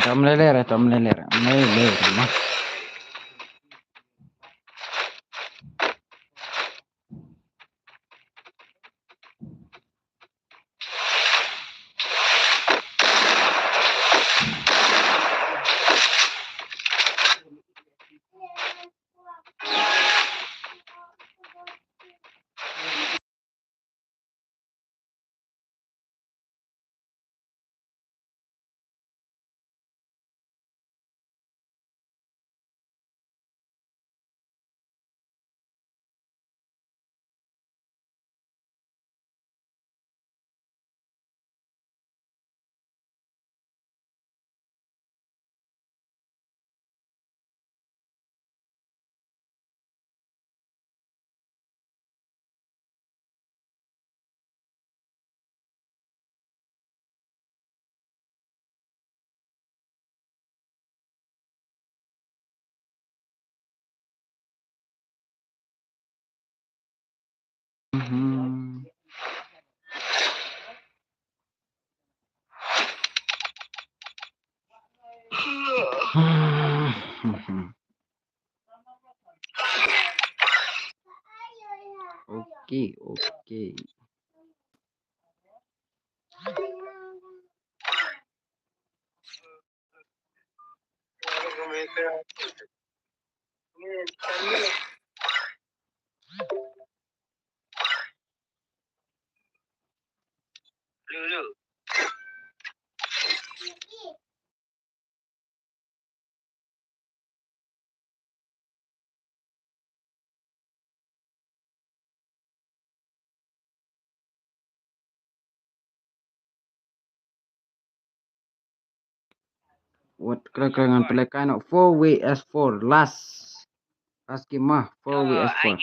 Tom leler, tom leler, leler ma. Mhm. Okay, okay. Wat kra kra ngan pynlehkai noh. Four V S four, last. Last game ma, four V S four.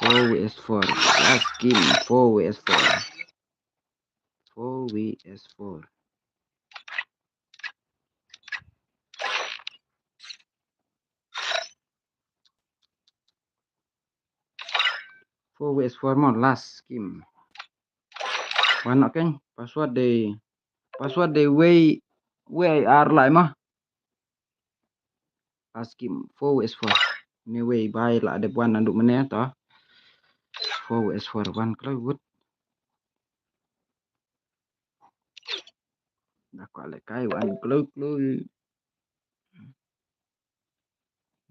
Four V S four. Last game, four V S four. Four V S four. Four V S four mo, last game. Wan ok, password de, password de wei, wei ar lai ma. Last game, four V S four. Ni wei bai la dep wan naduh mynne to. Four V S four wan kloi wut. Da kwah lehkai wan kloi kloi.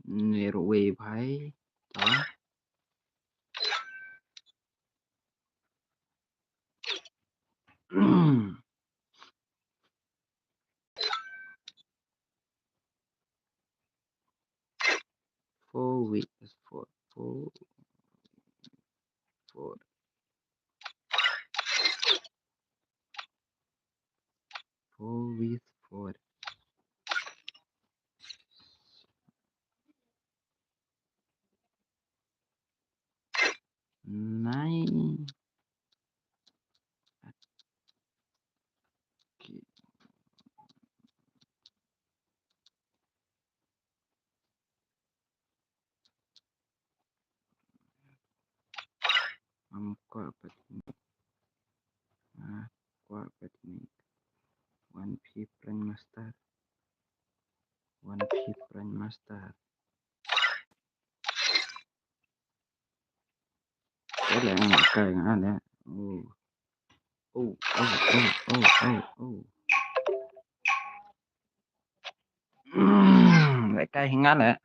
Ni ruh wei bai to. Four V S four, four, four. Four V S four. Nine. Okay. Ngam kwah pat ni. Ah, kwah pat ni. One P Prime Master. One P Prime Master. Ka leh nga kai nga leh. Oh. Oh, oh, oh, oh, oh, oh. Hmm, leh kai hi nga leh.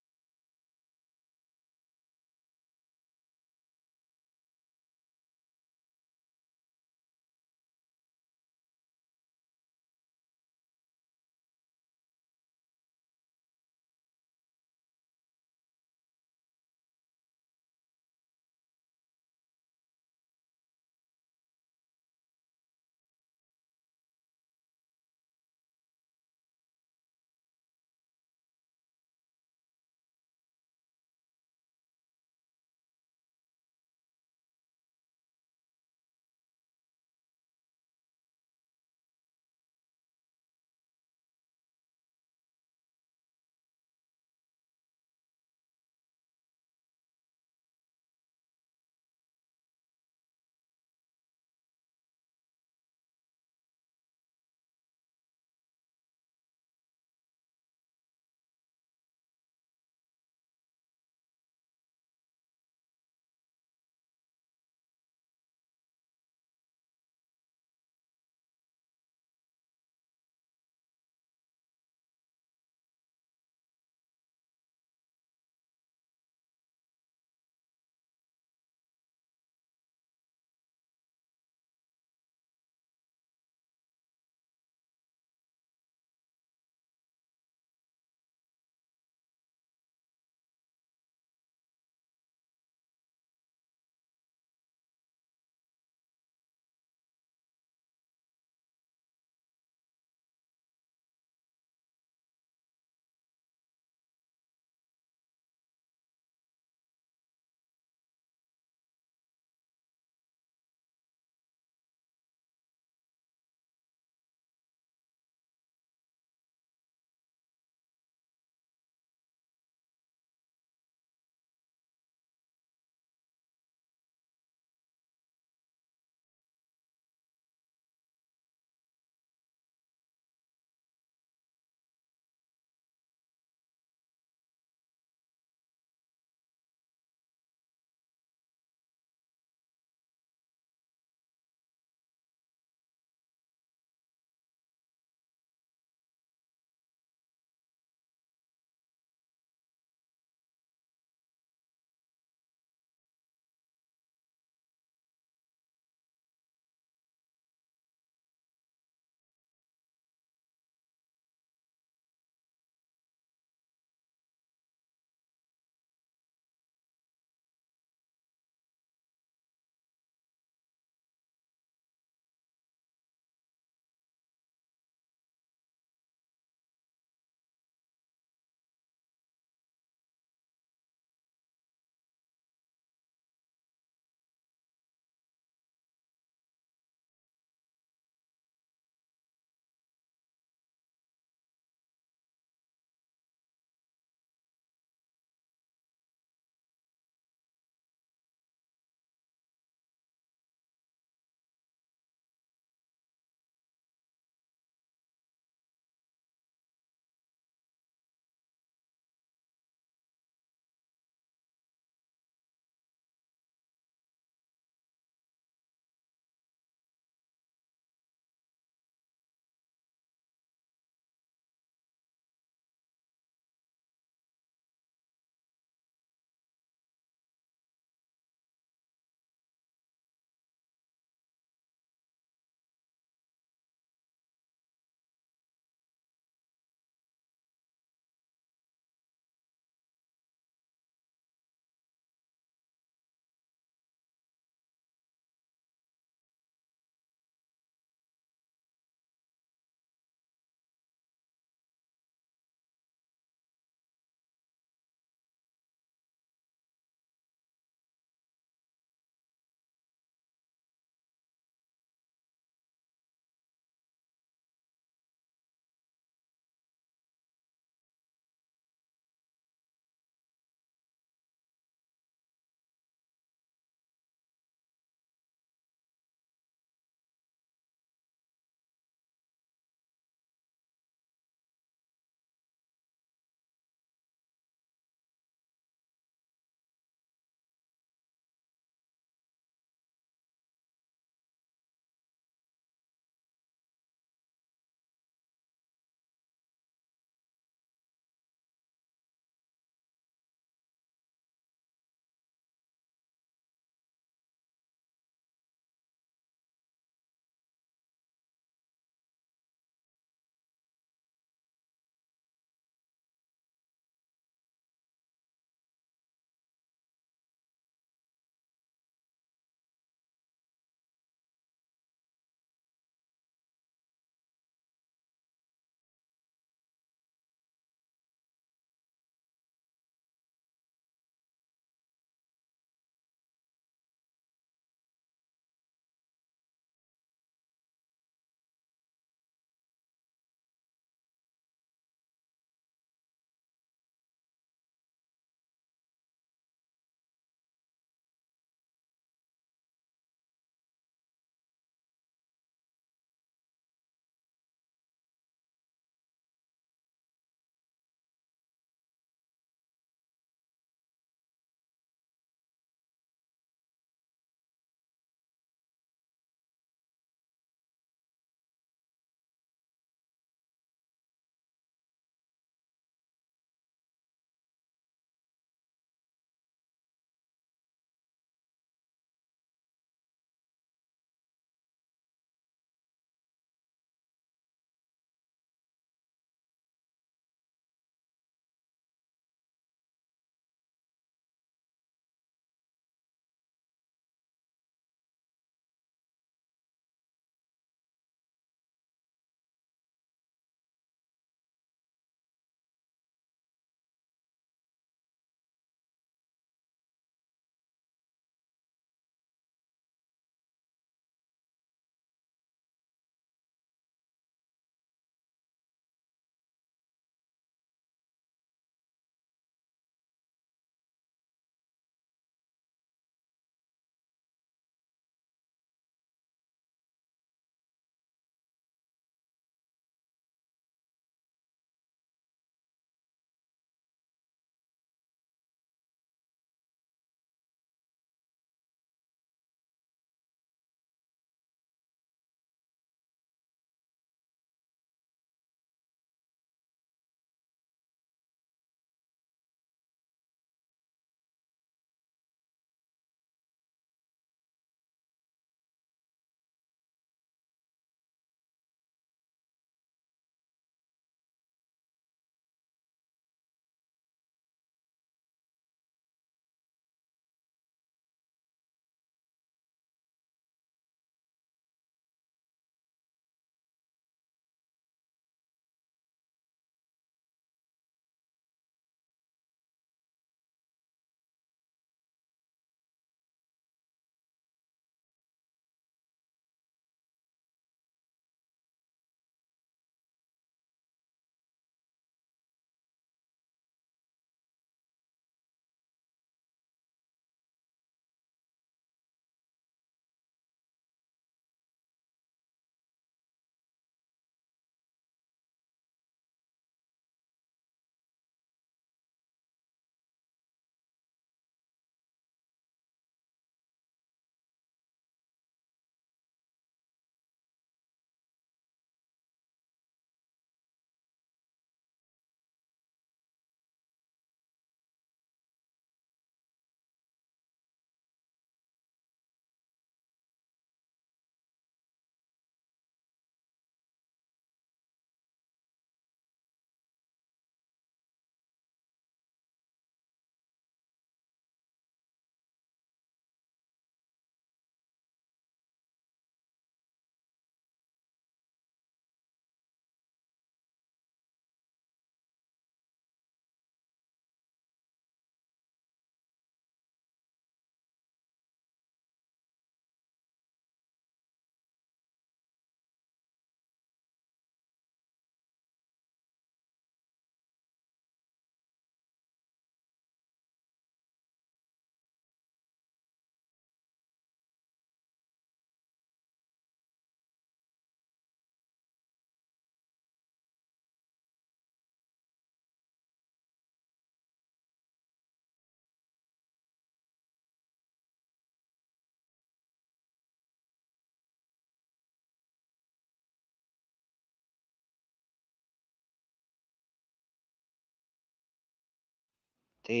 Te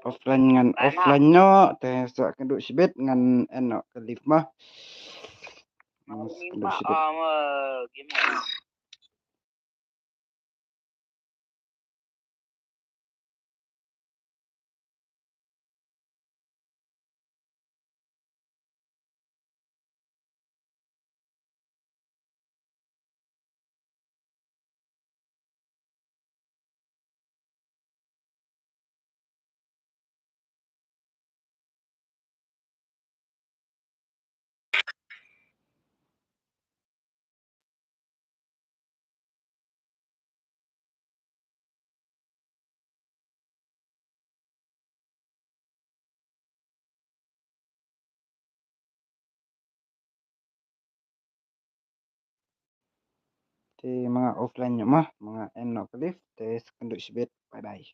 offline ngan offline noh, te sa kynduh shibit ngan end noh ka live mo. Kynduh shibit. Te ma nga offline noh mo, ma nga end noh ka live, te sa kynduh shibit. Bye bye.